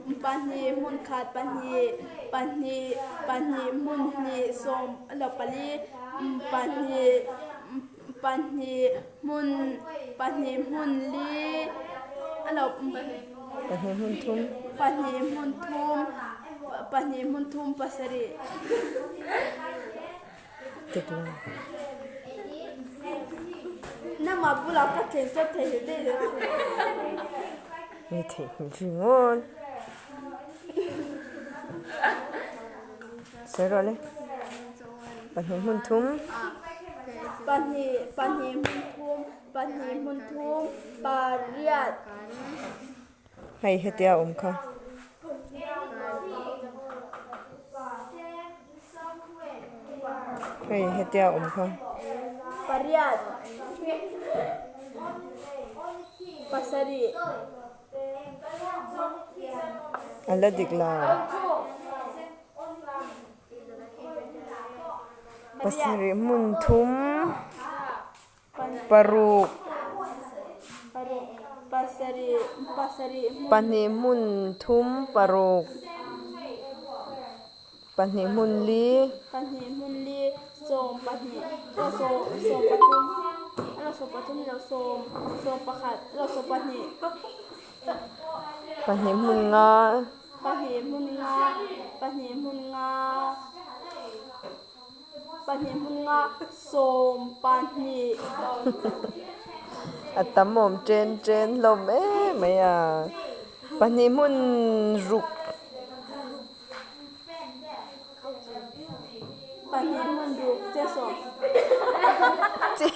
Pahnih hmun khat pahnih pahnih pahnih hmun hnih sawm lo pali pahnih pahnih hmun pahnih hmun li lo Pahnih hmun thum. Pahnih hmun thum pahnih hmun thum pasarih. Dik lo. Nangmah bulah ka chen chuan theihnghilh daih lo thin. Mi theihnghilh zui ngawt. Sawi rawh le. Pahnih hmun thum. Pahnih pahnih hmun thum pahnih hmun thum pariat. Hei hetia awm kha. Hei hetia awm kha. Pariat pasarih. A la dik lo. Pasarih hmun thum. Paruk. Pahnih hmun thum paruk. Pahnih hmun li. Pahnih hmun nga. Pahnih hmun nga sawm pahnih. A tam awm ṭen ṭen hlawm em mai a. Pahnih hmun ruk. Pahnih hmun ruk che sawm.